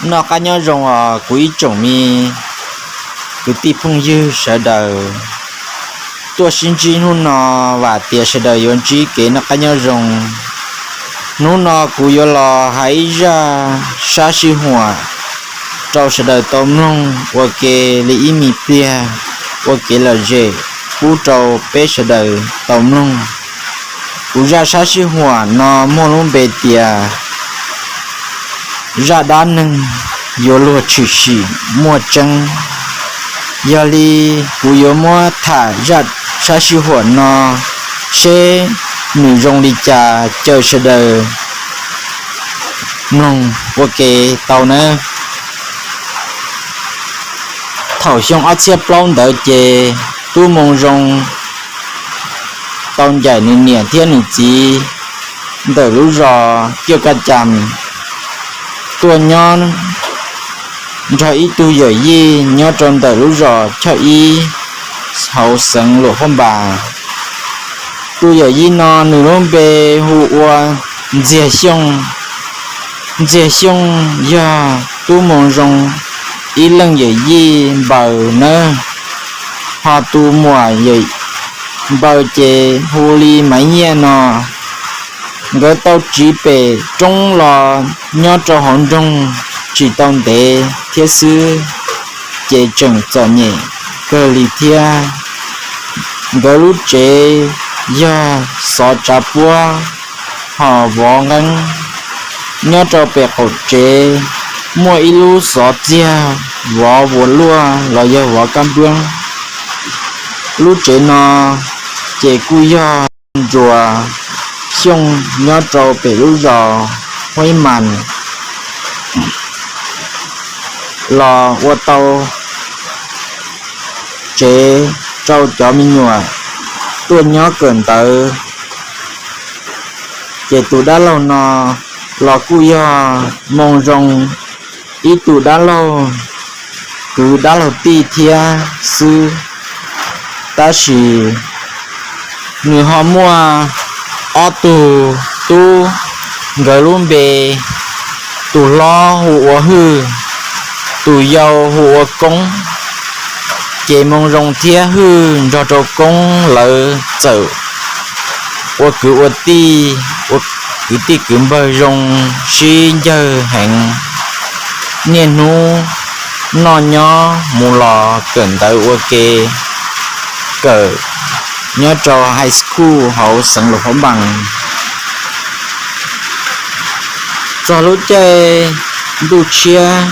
Noj qab nyob zoo os kuv ib tsoom me kwv tij phooj ywg sawv daws tuaj sib ntsib hnub no, vam tias sawv daws yuav ntsib kev noj qab nyob zoo. Hnub no kuv yuav los hais ib zaj sab sij huam rau sawv daws tau mloog ua ke li ib me pliag, ua kev lom zem pub rau peb sawv daws tau mloog. Kuv zaj sab sij huam no muaj lub npe tias zaj dab neeg yuav luag tshwm sim muaj tseeb. Yog li kuv yuav muab tham zaj sab sij huam no seb nws zoo li cas, caw sawv daws mloog ua ke tau nawb. Thaum xyoo ob txhiab plaub ntawd ces Tub Moo Zoo tau ncaim nws niam thiab nws txiv ntawm lub zos Kiaj Kaj Cam tuaj nyob nrog ib tug yawm yij nyob rau ntawm lub zos Choj Ib hauv xeev Luam Phab Npas. Tus yawm yij no nws lub npe hu ua Ntxiag Xyooj. Ntxiag Xyooj yog Tub Moo Zoo ib leej yawm yij npaws nawb, ho tus muam npaws ces hu li Maiv Nyiaj no. Nkawd tau tsiv pem roob los nyob rau hauv nroog tsis tau ntev thiab xwb, ces tseem txom nyem kawg li thiab. Nkawd lub tsev yog xov tsav puab ho vov nqeeb. Nyob rau pem qaum tsev muaj ib lub xov txiag vov vuas luaj los yog vov kab npuab. Lub tsev no ces kuj yog Ntsuas Xyooj nyob rau pem lub zos Huaib Mas los ua tau tsev rau cov me nyuam tuaj nyob kawm ntawv. Ces tus dab laug no los kuj yog Moo Zoo ib tug dab laug kwv dab laug tij thiab xwb, tab sis nws ho muaj ob tug tub, nkawd lub npe, tus hlob hu ua Hwj, tus yau hu ua Koob. Ces Moo Zoo thiab Hwj nrog rau Koob lawv txawm ua kwv ua tij, ua kwv tij kwv npawg zoo sib ncawg heev. Niaj hnub noj nyob mus los kawm ntawv ua ke, kawm nyob rau high school hauv xeev Luam Phab Npas. Txog lub caij ntuj tshiab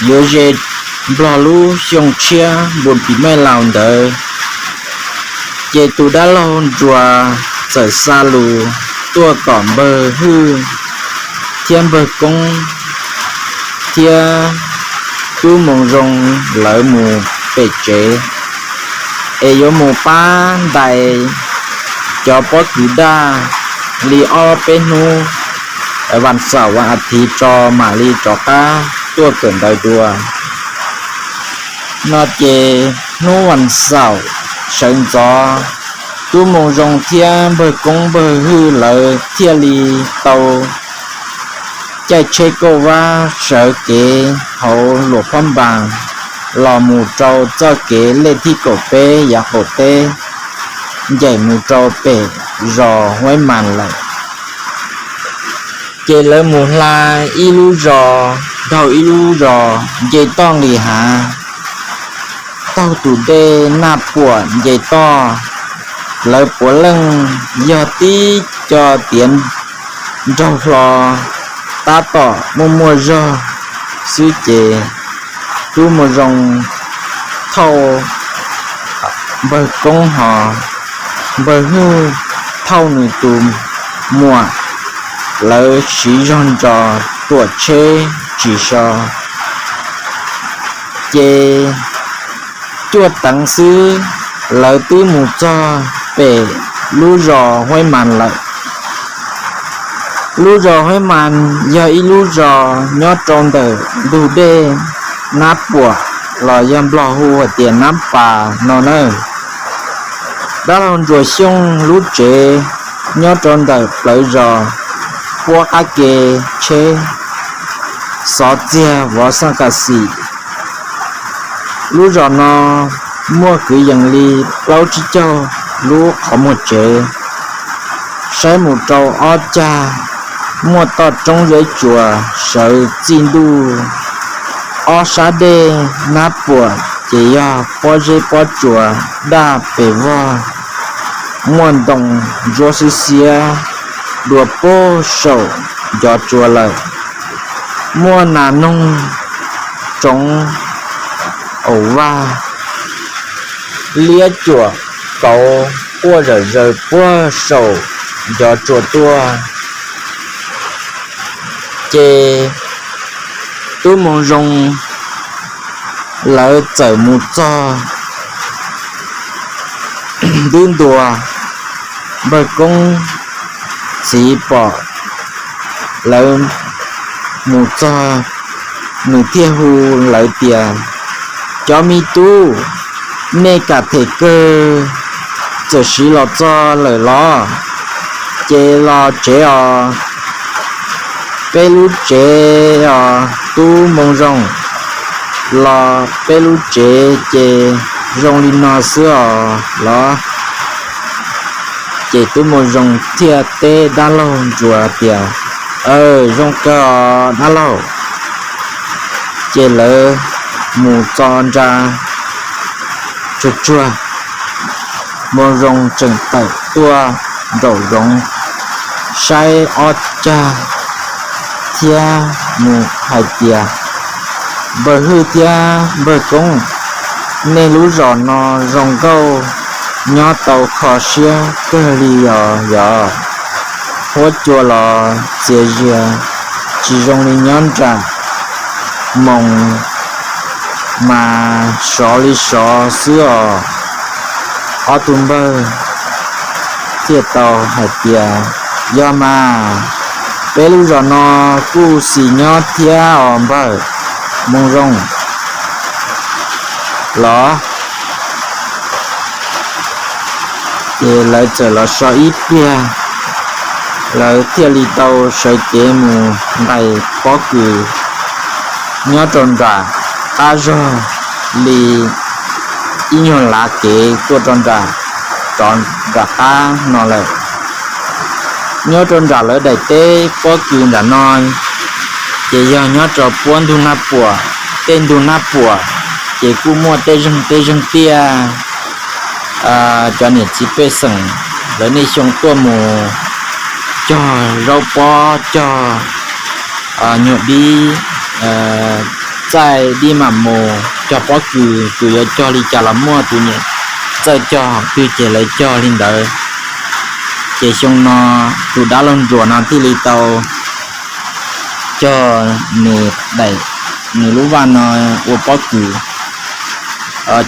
yuav ze Nplog lub xyoo tshiab npus pis mej laus ntawd, ces tus dab laug Ntsuas txawm xa lus tuaj kom npawg Hwj thiab npawg Koob thiab tub Moo Zoo lawv mus pem tsev, es yuav mus pab ntais cov pob kws daj li ob peb hnub, vas xaum vas a thiv tso mam li rov qab tuaj kawm ntawv dua. No ces hnub vas xaum sawv ntxov, tub Moo Zoo thiab npawg Koob npawg Hwj lawv thiaj li tau caij tsheb kauj vab sawv kev hauv Luam Phab Npas los mus rau txoj kev lej thib kaum peb yav qaum teb, ncaim mus rau pem zos Huaib Mas lawm. Ces lawv mus hla ib lub zos dhau ib lub zos nce toj nqis hav, taug tus dej Naj Puam nce toj. Lawv puav leej yog tib co tiav nraug hlo, tab tom muaj muaj zog xwb ces tub Moo Zoo thauj npawg Koob hos npawg Hwj thauj nws tus muam, lawv siv zog ntsos tuam tsheb tsis so. Ces cuaj teev xwb, lawv twb mus txog pem lub zos Huaib Mas lawm. Lub zos Huaib Mas yog ib lub zos nyob rau ntawm ntug dej Nab Puam los yog Nplog hu hais tias Nab Pas no na. Dab laug Ntsuas Xyooj lub tsev nyob rau ntawm plawv zos puab qab ke tsheb. xov txiag vov xaj kas xim. Lub zos no muaj kwv yees li plaub tsib caug lub qhov muag tsev. Saib mus rau ob cag muaj toj roob zeb tsuas sawv txij ntuj. Ob sab dej nab puam ces yog pob zeb pob tsuas daj pes vog. Muaj ntoo ntsuab xiab xiab dua puag saum ncov tsua lawm. Muaj nas noog tsoov aus vaj liab cuam kauv quaj zawm zaws puag saum ncov tsua tuaj. Ces tub Moo Zoo lawv txawm mus txog ntub ntua. Npawg Koob txiv pom lawv mus txog, nws thiaj hu lawv tias, Cov me tub, nej kam them kawg, txawm siv los txog lawm los? Ces los tsev os. Peb lub tsev os tub Moo Zoo, los peb lub tsev ces zoo li no xwb os los. Ces tub Moo Zoo thiaj teb dab laug Ntsuas tias, Aw, zoo kawg os dab laug. Ces lawv mus txo nra tsuag tsuag, Moo Zoo tseem tawm tuaj nraum zoov saib ob cag thiab mus hais tias, Npawg Hwj thiab Npawg Koob, nej lub zos no zoo nkauj, nyob tau kho siab kawg li os yog? Huab cua los txias zias, tsis zoo li nyob nram moos mas sov li sov xwb os. Ob tug npawg thiaj tau hais tias, Yog mas, peb lub zos no kuj xis nyob thiab os npawg Moo Zoo los. Ces lawv txawm los so ib pliag, lawv thiaj li tau sawv cev mus ntais pob kws nyob rau nram qab zog li ib nyuag lav kev tuaj rau nram, rov nram qab no lawm. Nyob rau nram lawv daim teb pob kws nram no, ces yog nyob rau puab ntug nab puam, tej ntug nab puam, ces kuj muaj tej zeeg tej zeeg tiaj. Cov niam txiv pej xeem lawv niaj xyoo tuaj mus cog zaub pob, cog nyuag dib, txaij dib mam mus cog pob kws, tus yuav cog li cas los muaj, tus niam txawj cog twg ces lawv cog li ntawd. Ces xyoo no tus dab laug Ntsuas no thiaj li tau cog nws daim, nws lub vaj no ua pob kws.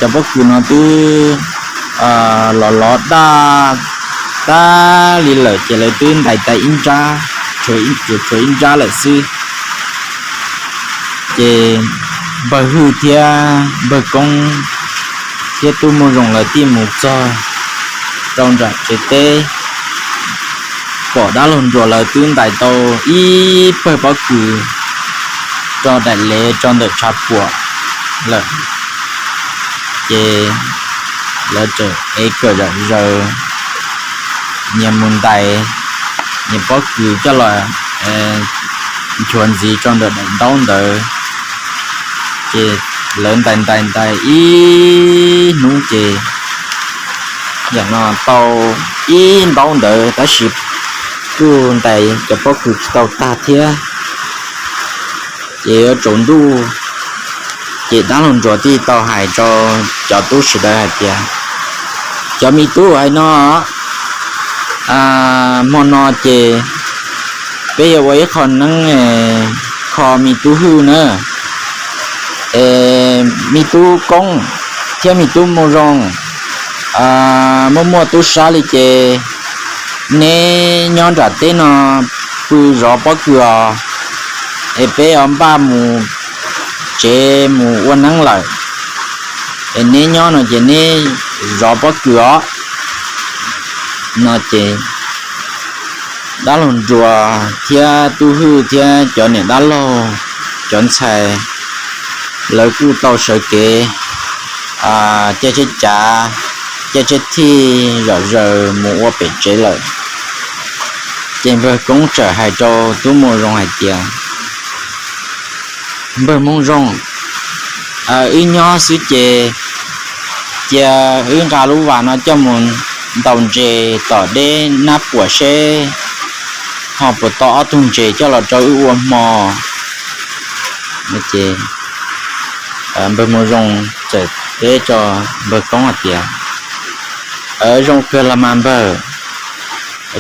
Cov pob kws no twb los lov daj tag li lawm ces lawv twb ntais tas ib nrab, tshuav ib nrab lawm xwb. Ces npawg Hwj thiab npawg Koob thiab tub Moo Zoo lawv thiaj mus txog rau nram tsev teb, pom dab laug Ntsuas lawv twb ntais tau ib pawg pob kws rau daim lev rau ntawm tshav puam lawm. Ces lawv txawm ev kawm zom zaws, nyias mus ntais nyias pob kws coj los nchuav ntxiv rau ntawm daim ntaub ntawd. Ces lawv ntais ntais ntais ib hnub ces yam no tau ib ntaub ntawd tab sis kuj ntais cov pob kws tsis tau tag thiab. Ces yuav tsaus ntuj, ces dab laug Ntsuas thiaj tau hais rau cov tub sawv daws hais tias, Cov me tub, hais no, hmo no ces peb yuav ua ib qho neeb kho me tub Hwj na. Es me tub Koob thiab me tub Moo Zoo, muaj muaj tub sab li ces neb nyob nram teb no pw zov pob kws os, es peb yuav npaj mus tsev mus ua neeb lawm. Es neb nyob no ces neb zov pob kws os. No ces dab laug Ntsuas thiab tub Hwj thiab cov niam dab laug cov ntxhais lawv kuj tau sawv kev caij tsheb cav, caij tsheb thij zom zaws mus ua pem tsev lawm. Ces npawg Koob txawm hais rau tub Moo Zoo hais tias, Npawg Moo Zoo, wb nyob xwb ces cia wb nqa lub vas no coj mus ntaus ntses tom deb nab puam seb ho puas tau ob tug ntses coj los rau wb ua hmo. Ces npawg Moo Zoo txawm teb rau npawg Koob hais tias, Zoo kawg los mas npawg,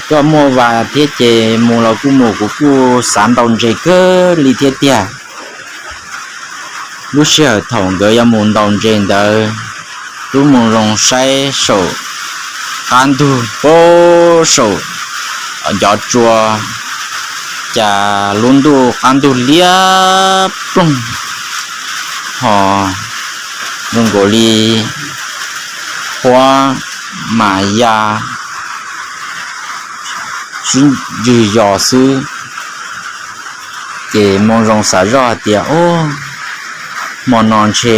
koj muaj vas thiab ces mus los kuj mus, kuv kuj xav ntaus ntses kawg li thiab tiag. Lub sij hawm thaum nkawd yuav mus ntaus ntses ntawd, tub Moo Zoo saib saum qab ntug pab saum ncov tsua, cas lub ntuj qab ntug liab ploog ho zoo nkaus li huab mas ya sib ntswg yos xwb. Ces Moo Zoo xav zoj hais tias, Ub, hmo no ntshe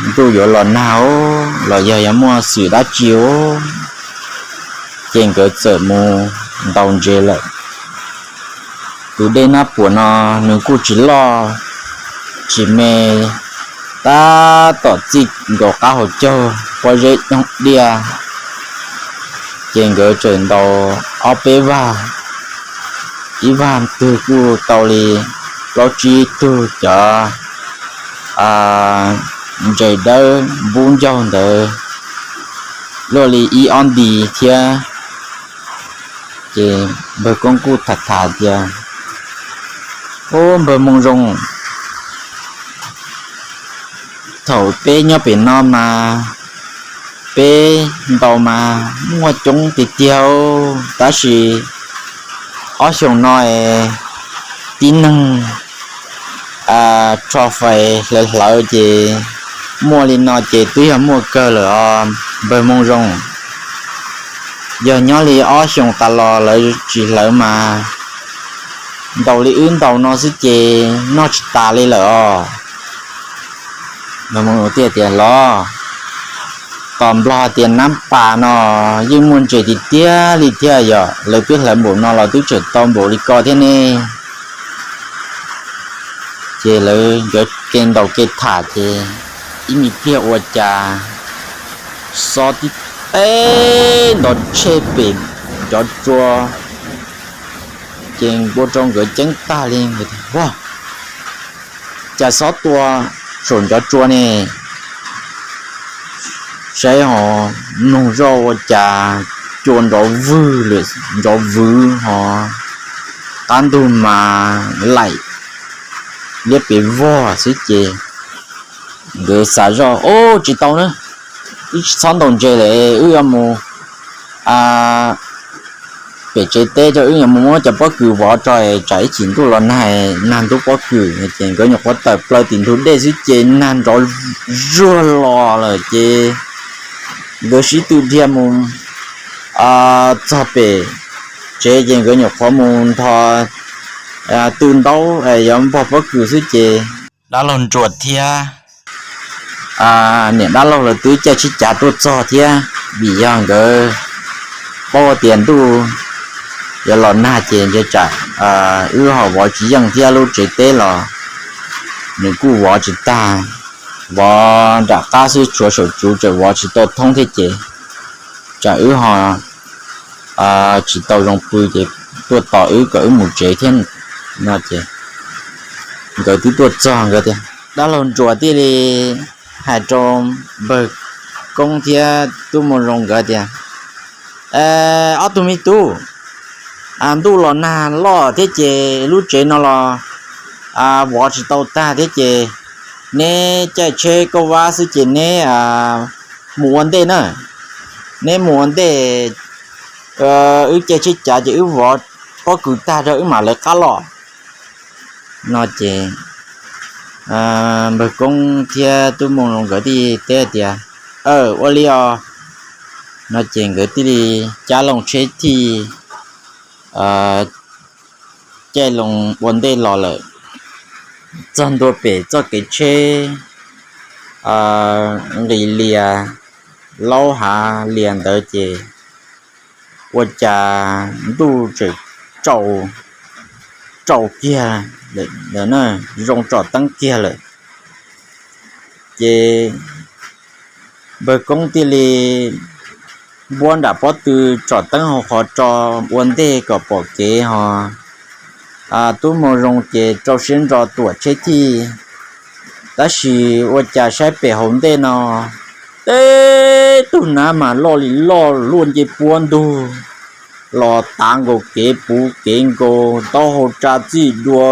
ntuj yuav los nag os, los yog yuav muaj xwm dab tsi os. Ces nkawd txawm mus ntaus ntses lawm. Tus dej nab puam no nws kuj tsis loj tsis me, tab tom txij nkaus qab hauv caug pob zeb coob diaj. Ces nkawd txawm ntaus ob peb vag, ib vag twg kuj tau li plaub tsib tug cov ntses dawb npub ncaug ntawd luaj li ib ob nti thiab. Ces npawg Koob kuj tham tham tias, Ub, npawg Moo Zoo, thaum peb nyob pem no mas peb ntaus mas muaj coob tiag tiag, tab sis ob xyoos no es tib neeg trophy hlawv hlawv ces muaj li no ces twb yog muaj kawg lawm os npawg Moo Zoo. Yog nyob li ob xyoos tas los lawv tsis hlawv mas ntaus li wb ntaus no xwb ces noj tsis tas li lawm os. Npawg Moo Zoo thiaj tias, Los, tos Nplog tias nab pas no yeej muaj ntses tiag tiag li thiab, yog lawv twb hlawv npaum no los twb tseem tau npaum li ko thiab ne. Ces lawv nkawd kev ntaus kev tham ces ib me pliag ua cas xob tib teb nto tshej pem ncov tsua, ces ua rau nkawd ceeb tag li. Nkawd tias, Ua, cas xob tua saum ncov tsua ne? Saib ho, noog zoj ua cas cua nrov vwg lawm, nrov vwv ho qab ntug mas laim liab pes vog xwb ces nkawd xav zoj, Ub, tsis tau na, wb tsis txhob ntaus ntses lawm, wb yuav mus pem tsev teb rau, wb yuav mus muab cov pob kws vov rau, tsam ib chim ntuj los nag, nag ntub pob kws. Ces nkawd nyuam qhuav tawm plaws tim ntug dej xwb ces nag nrov zuag los lawm ces nkawd sib tw dhia mus txog pem tsev ces nkawd nyuam qhuav mus nthos tw ntaub yuav npog pob kws xwb ces dab laug Ntsuas thiab niam dab laug lawv twb caij tsheb cav tuaj txog thiab, vim yog nkawd paub tias ntuj yuav los nag ces ntshe tsam wb ho vov tsis yeej thiab lub tsev teb los nws kuj vov tsis tag, vov nram qab xwb tshuav saum tsuv tseem vov tsis tau thoob thiab ces tsam wb ho tsis tau zoo pw ces tuaj tos wb kom wb mus tsev thiab no ces nkawd twb tuaj txog nkawd tias, dab laug Ntsuas thiaj li hais rau npawg Koob thiab tub Moo Zoo nkawd tias, ob tug me tub, ntuj los nag loj thiab ces lub tsev no los vov tsis tau tag thiab ces neb caij tsheb kauj vab xwb ces neb mus ua ntej na, neb mus ua ntej, wb caij tsheb cav ces wb vov pob kws tag rau wb mam lawv qab los no ces npawg Koob thiab tub Moo Zoo nkawd thiaj teb tias, ua li os no ces nkawd thiaj li cab loo tsheb thij caij loo ua ntej los lawm. txog ntua pem txoj kev tsheb nqis lias, laub hav lias ntawd ces ua cas ntuj tseem tsaus kiag, zoo tsom teeb kiag lawm. Ces npawg Koob thiaj li npuab nram pob tw tsom teeb hauv qhov ro ua ntej kom pom kev ho. Tub Moo Zoo ces rau siab ntso tuam tsheb thij, tab sis ua cas saib pem hauv ntej no, teb tug nab mas loj li loj luaj nce puab ntug los tav nkaus kev puv kev nkaus taub hau tsa txij dua.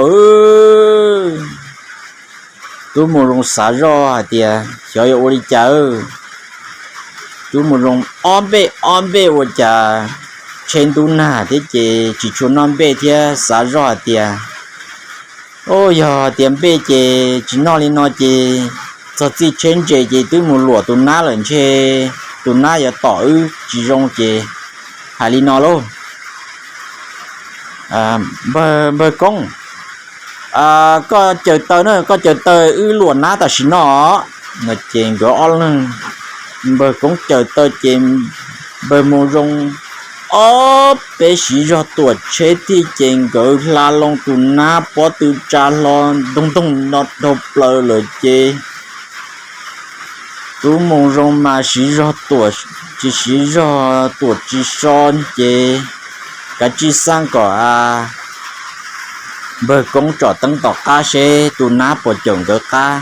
Tub Moo Zoo xav zoj hais tias xyov yuav ua li cas. Tub Moo Zoo ob npej ob npej ua cas tsheb ntub nag thiab ces tsis tshua noj npej thiab xav zoj hais tias, o, yog tias npej ces tsis noj li no ces txog txij tsheb ntse ces twb mus luam tus nab lawm ntshe tus nab yuav tom wb tsis zoo ces hais li no lauj, npawg Koob, koj caws taw na, koj caws taw wb luam nab tam sim no. No ces nkawd ob leeg, npawg Koob caws taw ces npawg Moo Zoo ob peb siv zog tuam tsheb thij ces nkawd hla loo tus nab pob tw tsa hlo ntoog ntoog no dhau plaws lawm ces tub Moo Zoo mas siv zog tuam tsis siv zog tuam tsis so ces kav tsij xaj kom npawg Koob tsom teeb tom qab seb tus nab puas caum nkawd qab,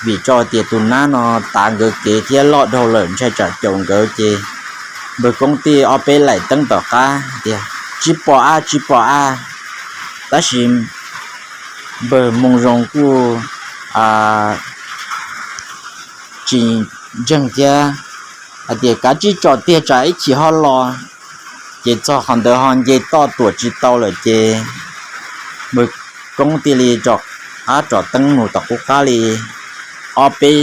vim rau tias tus nab no tav nkawd kev thiab loj dhau lawm ntshai tsam caum nkawd ces npawg Koob thiaj ob peb laim teeb tom qab tias, tsis pom a, tsis pom a. Tab sis npawg Moo Zoo kuj tsis ntseeg thiab hais tias, kav tsij tsom tiag tsam ib chim ho los. Ces txog qhov ntawd ho nce toj tuam tsis tau lawm ces npawg Koob thiaj li rov qab tsom teeb mus tom qub qab li ob peb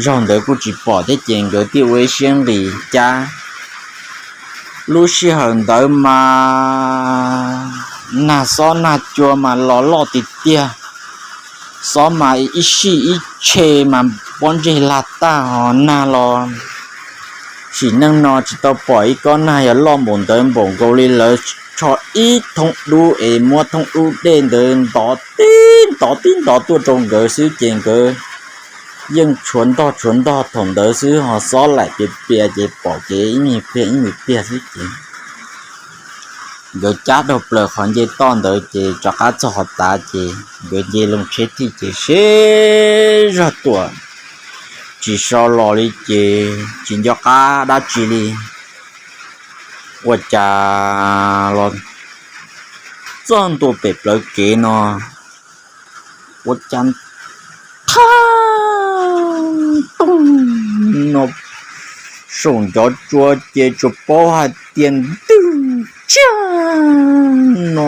zaug ntawd kuj tsis pom thiab ces nkawd thiaj ua ib siab nqis cab. Lub sij hawm ntawd mas nag xob nag cua mas los loj tiag tiag, xob mas ib sij ib tshe mas pob ntseg lag tag ho nag los sim neej no tsis tau pom ib kob nag yog loj npaum ntawd npaum nkaus li lawv tsho ib thoob dub es muab thoob dub dej ntawd ntov tib ntov tib ntov tuaj rau nkawd xwb ces nkawd yeej tshuav ntog tshuav ntog thaum ntawd xwb ho xob laim plias plias ces pom kev ib me pliag ib me pliag xwb ces nkawd cab dhau plaws qhov nce toj ntawd ces rov qab txog qhov tav ces nkawd nce loo tsheb thij ces siv zog tuam tsis so los li ces tsis nco qab dab tsi li. Ua cas los txog ntua pem plawv kev no ua cas thaj toog no saum ncov tsua ces tsuas paub hais tias ntwg tsiag no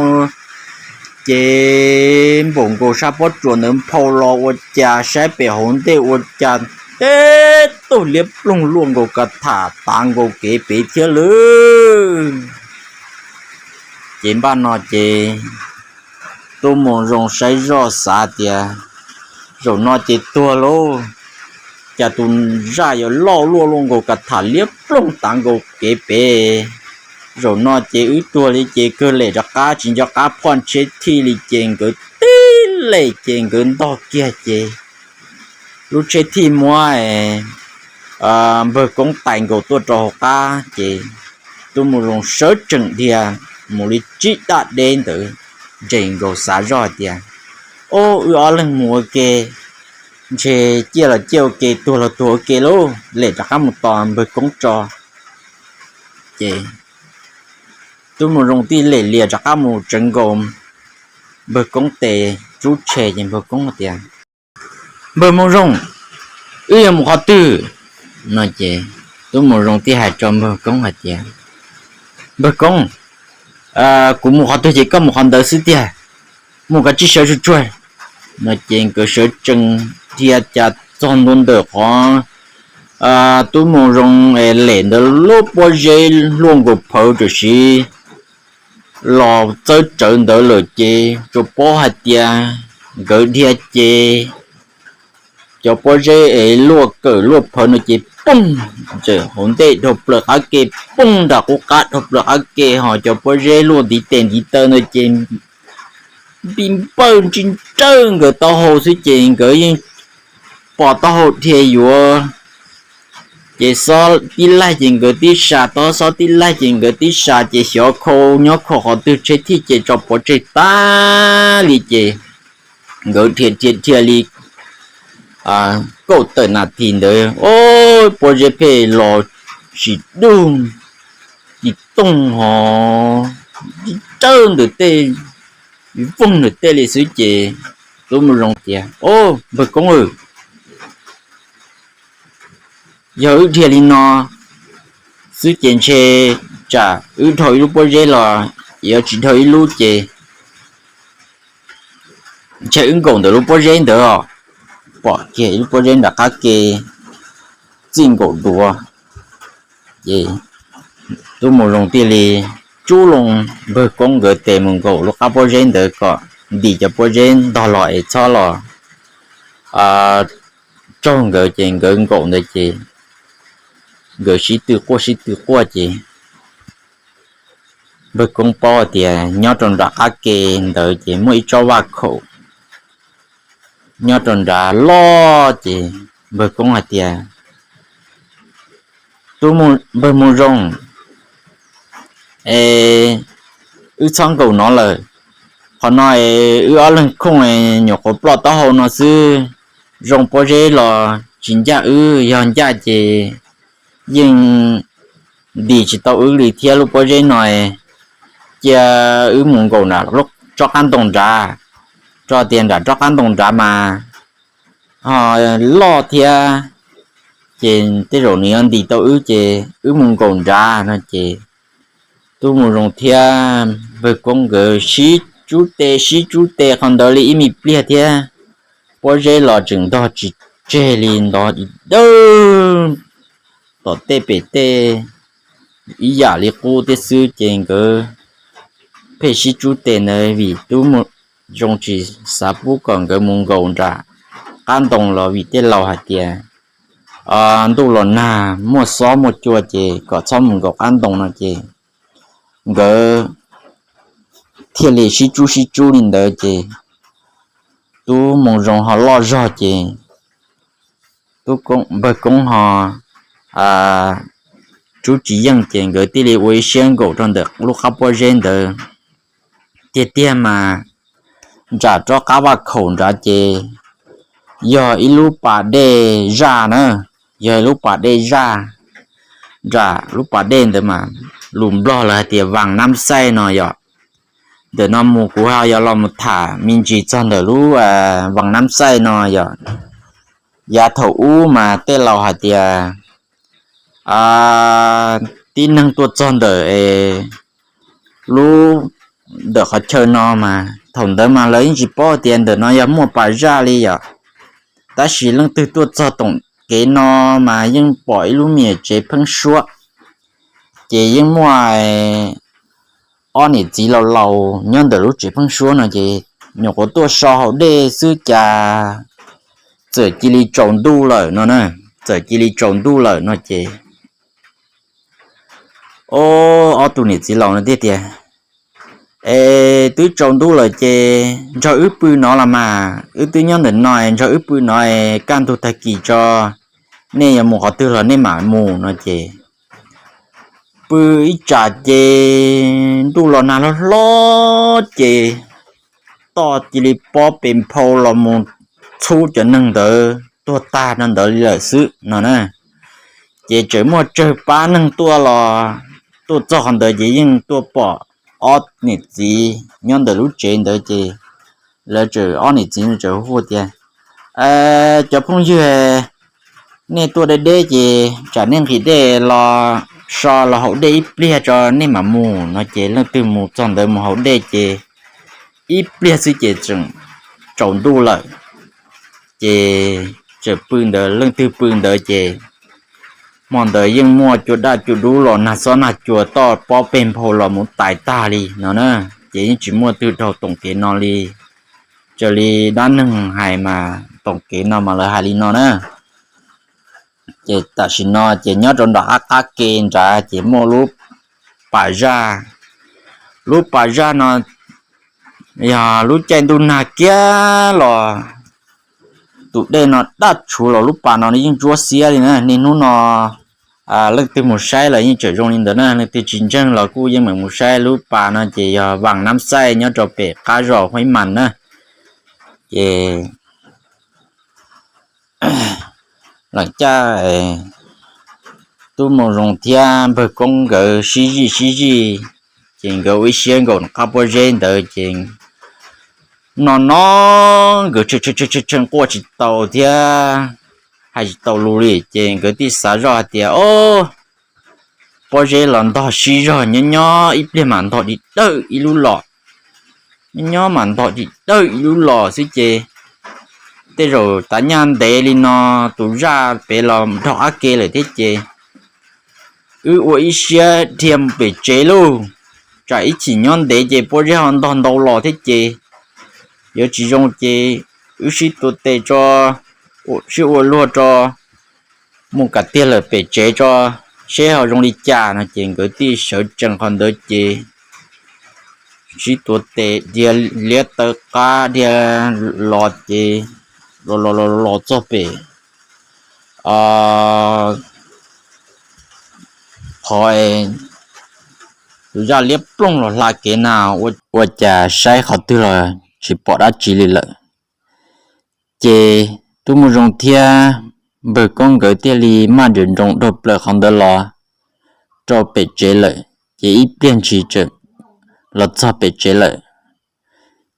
ces npaum nkaus sab pob tsuas ntawd nphau los ua cas saib pem hauv ntej ua cas teb tug liab ploog luaj nkaus ka tham tav nkaus kev pem thiab lawm. Ces npaj no ces tub Moo Zoo saib zoj xav tias zaum no ces tuag lauj, cas tus zaj yuav loj luaj luaj nkaus ka tham liab ploog tav nkaus kev pem. Zaum no ces wb tuag li ces kawg lem rov qab tsis nco qab phoj tsheb thij li ces nkawd tib lem ces nkawd ntog kiag ces lub tsheb thij muab npawg Koob tais nkaus tuaj rau hauv qab ces tub Moo Zoo sawv tsees dhia mus li tsib daj deb ntawd, nres nkaus xav zoj hais tias, o, wb ob leeg mus ua ke, ntshe ciaj los ciaj ua ke, tuag los tuag ua ke lauj, lem rov qab mus tos npawg Koob tso. Ces tub Moo Zoo tib lem lias rov qab mus tsawv nkaus npawg Koob tes rub tshe ces npawg Koob tias, npawg Moo Zoo, wb yuav mus qhov twg? No ces tub Moo Zoo tib hais rau npawg Koob hais tias, npawg Koob, kuv mus qhov twg ces koj mus qhov ntawd xwb tiag, mus kav tsij sawv tsuag tsuag. No ces nkawd sawv tsees dhia cas txog ntua ntawm qhov tub Moo Zoo es lem ntawd lub pob zeb luaj nkaus phawv tam sim los txawb rawv ntawd lawm ces tsuas paub hais tias nkawd dhia ces cov pob zeb es luaj kawm luaj phawv no ces poog, txawm hauv ntej dhau plaws qab ke, poog nram qub qab dhau plaws qab ke, ho cov pob zeb luaj ntiv tes ntiv taw ntawd ces npij npawj ntsij nrawj nkawd taub hau xwb ces nkawd yeej pos taub hau dhia yuav. Ces xob tib laig ces nkawd tib sa, xob tib laig ces nkawd tib sa, ces xyov khau nyob khau qhov twg tsheb thiaj ces tso pov tseg tag li ces nkawd dhia dhia dhia li kaum tawm nas this ntawd, o, pob zeb pheej los tsis dug, ci tooj ho rawj ntawm tej, voog ntawm tej li xwb ces tub mus zoo tias, o, npawg koob, yog wb dhia li no xwb ces ntshe tsam wb dhau ib lub pob zeb los yuav tsis dhau ib lub ces ntshe wb nkaum ntawm lub pob zeb ntawd os. Pom kiag ib lub pob zeb nram qab ke txij nkaum duav, ces tub mus zoo thiaj li tsub loo npawg koob nkawd tes mus nkaum lub qab pob zeb ntawd kom ntim cov pob zeb ntog los es txhob los tsaug nkawd ces nkawd nkaum ntawd ces nkawd sib tw quaj sib tw quaj ces npawg koob paub tias nyob rau nram qab ke ntawd ces muaj ib tsob vaj khaum nyob rau nrad loj ces npawg koob hais tias, tub, npawg mus zoo, es wb txhob nkaum no lawm. Qhov no es wb ob leeg khooj nyuam qhuav ploj taub hau no xwb, zoo pob zeb los tsis ncaj wb, yog ncaj ces yeej ntim tsis tau wb li thiab lub pob zeb no. Cia wb mus nkaum nram tsob qab ntoo nrad, rau tias nram tsob qab ntoo nrad mas ho loj thiab, ces tej zaum nws yuav ntim tau wb ces wb mus nkaum nrad no ces tub mus zoo thiab npawg koob nkawd sib tsub tes sib tsub tes qhov ntawd li ib me pliag thiab pob zeb los tseem ntog tsis tseg li, ntog ib dawb tom tej pem tej ib yam li qub thiab xwb ces nkawd pheej sib tsub tes ntawd vim tub mus zoo tsis xav pub kom nkawd mus nkaum nram qab ntoo los vim tej laus hais tias ntuj los nag muaj xob muaj cua ces kom txhob mus nkaum qab ntoo no ces nkawd thiaj li sib tsub sib tsub li ntawd ces tub mus zoo ho loj zog ces tub npawg koob ho tsub tsis yeej ces nkawd thiaj li ua ib siab nkaum rau ntawm lub qab pob zeb ntawd. Tiag tiag mas nram rov qab vaj khaum nrad ces yog ib lub pas dej zaj na, yog ib lub pas dej zaj. Nram lub pas dej ntawd mas lus Nplog lawv hais tias Vas Nab Xaij no yom. Ntawm no mus kuv ho yuav los mus tham me ntsis txog ntawm lub Vas Nab Xaij no yom. Yav thaum ub mas tej laus hais tias tib neeg tuaj txog ntawm lub, ntawm qhov chaw no mas thaum ntawd mas lawv yeej tsis paub tias ntawm no yog muaj pas zaj li yom. Tab sis leej twg tuaj txog tom kev no mas yeej pom ib lub me nyuam tsev pheeb suab, ces yeej muaj ob niam txiv laus laus nyob ntawm lub tsev pheeb suab no ces nyuam qhuav tuaj so haus dej xwb cas txawm cia li tsaus ntuj lawm no na, txawm cia li tsaus ntuj lawm no ces o, ob tug niam txiv laus no thiaj tias, es twb tsaus ntuj lawm ces nrog wb pw no los mas, wb twb nyob ntawm no nrog wb pw no, kaj ntug tag kis tso, nej yuav mus qhov twg los nej mam mus no ces pw ib tsam ces ntuj los nag hlob hlob ces toj cia li pob pes nphau los mus txhub cov neeg ntawd tuag tag no ntawd li lawm xwb no na. Ces tseem muaj tsawg pab neeg tuaj los tuaj txog qhov ntawd ces yeej tuaj pom ob niam txiv nyob ntawm lub tsev ntawd ces lawv tseem ob niam txiv tseem hu tias, cov phooj ywg, nej tuaj deb deb ces tsam nej nqhis dej los so los haus dej ib pliag tso nej mam mus no ces leej twg mus txog ntawd mus haus dej ces ib pliag xwb ces tseem tsaus ntuj lawm. Ces tseem pw ntawd, leej twg pw ntawd ces hmo ntawd yeej muaj cua daj cua dub los nag xob nag cua toj pob pes nphau los mus tais tag li no na. Ces yeej tsis muaj twg dhau toom kev no li. Raws li dab neeg hais mas toom kev no mas lawv hais li no na. Ces tam sim no ces nyob rau nram qab qab ke nrad ces muaj lub pas zaj. Lub pas zaj no yog lub caij ntuj nag kiag los tus dej no daj tshuv los lub pas no yeej ntsuab xiab li na. Niaj hnub no leej twg mus saib los yeej tseem zoo li ntawd na, leej twg tsis ntseeg los kuj yeej meem mus saib. Lub pas no ces yog Vam Nab Xaij nyob rau pem qab zos Huaib Mas na. Ces lawm caj, Tub Moo Zoo thiab Npawg Koob nkawd sib zij sib zij, ces nkawd ua ib siab nkaum qab pob zeb ntawd ces no no nkawd tshee quaj tsis tau thiab hais tsis tau lus li, ces nkawd thiaj xav zoj hais tias, O, pob zeb los ntog sib zog, nyob nyob ib pliag mas ntog dim dawj ib lub los, nyob nyob mas ntog dim dawj ib lub los xwb ces tej zaum tav nyaj ntev li no tus zaj pem los dhau qab ke lawm thiab ces wb ua ib siab dhia mus pem tsev lauj. Tsam ib chim nyob ntev ces pob zeb ho ntog ntau los thiab ces yuav tsis zoo ces wb sib tuav tes tso, sib ua luag tso, mus kom tiag lawm pem tsev tso, seb ho zoo li cas no. Ces nkawd thiaj sawv tsees qhov ntawd ces sib tuav tes dhia liab taw qab dhia los ces los los los txog pem qhov tus zaj liab ploog los hla kev na, ua cas saib qhov twg los tsis pom dab tsi li lawm. Ces Tub Moo Zoo thiab Npawg Koob nkawd thiaj li maj nroos nroos dhau plaws qhov ntawd los rau pem tsev lawm. Ces ib pliag ntshis tseem los txog pem tsev lawm,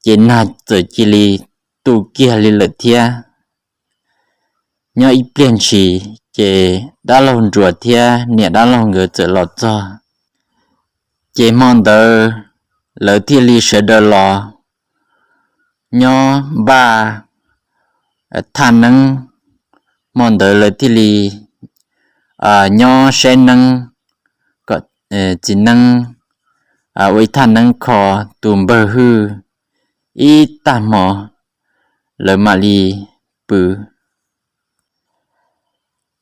ces nag txawm cia li tu kiag li lawm thiab. Nyob ib pliag ntshis ces dab laug Nruas thiab niam dab laug nkawd txawm los txog. Ces hmo ntawd lawv thiaj li sawv daws los nyob npaj thaj neeb. Hmo ntawd lawv thiaj li nyob saib neeb kom txiv neeb ua ib thaj neeb kho tus Npawg Hwj ib tag hmo, lawv mam li pw.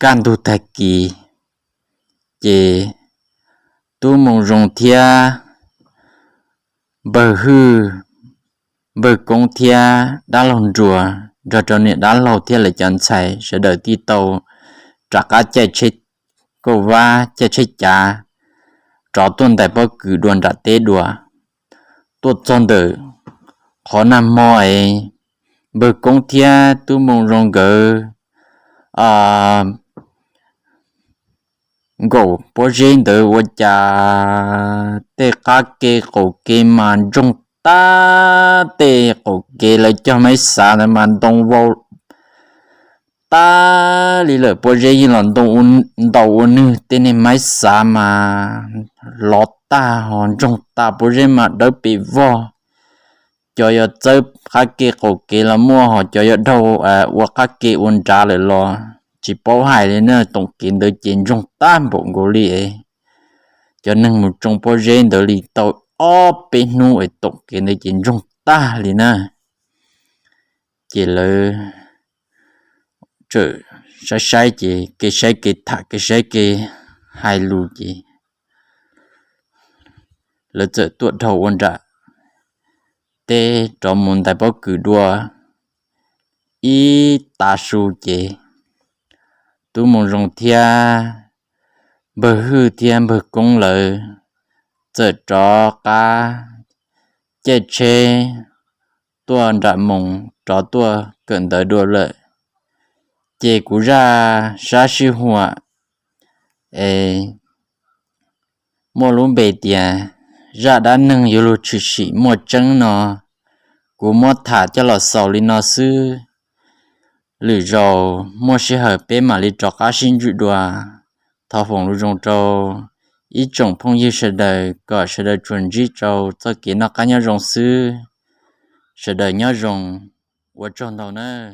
Kaj ntug tag kis ces Tub Moo Zoo thiab Npawg Hwj, Npawg Koob thiab dab laug Nruas nrog rau niam dab laug thiab lawv cov ntxhais sawv daws thiaj tau rov qab caij tsheb kauj vab caij tsheb cav rov tuaj ntais pob kws dua nram teb dua. Tuaj txog ntawm qhov nag hmo es Npawg Koob thiab Tub Moo Zoo nkawd nkaum pob zeb ntawd ua cas tej qab ke qaum ke mas ntsoog tag, tej qaum ke lawv cog maib xav ntawd mas ntoo vau tag li lawm. Pob zeb yeej los ntoo ntaus ua nwg, tej niag maib xav mas lov tag ho ntsoog tag, pob zeb mas dawb pes vog. Cov yuav txawb qab ke qaum kev los muaj, ho cov yuav dhau ua qab ke ua nrad lawm los tsis paub hais li na. Toom kev ntawd ces ntsoog tag npaum nkaus li. Cov neeg mus tsoo pob zeb ntawd li tau ob peb hnub es toom kev ntawd ces ntsoog tag li na. Ces lawv txawm saib saib ces kev saib kev tham kev saib kev hais lus ces lawv txawm tuaj dhau ua nram teb rov mus ntais pob kws dua ib tav su ces Tub Moo Zoo thiab Npawg Hwj thiab Npawg Koob lawv txawm rov qab caij tsheb tuaj nram moos rov tuaj kawm ntawv dua lawm. Ces kuv zaj sab sij huam es muaj lub npe tias zaj dab neeg yuav luag tshwm sim muaj tseeb no, kuv muab tham coj los xaus li no xwb. Lwm zaus muaj sij hawm peb mam li rov qab sib ntsib dua. Thov foom lus zoo rau ib tsoom phooj ywg sawv daws kom sawv daws tsuas ntsib rau txoj kev noj qab nyob zoo xwb. Sawv daws nyob zoo, ua tsaug ntau nawb.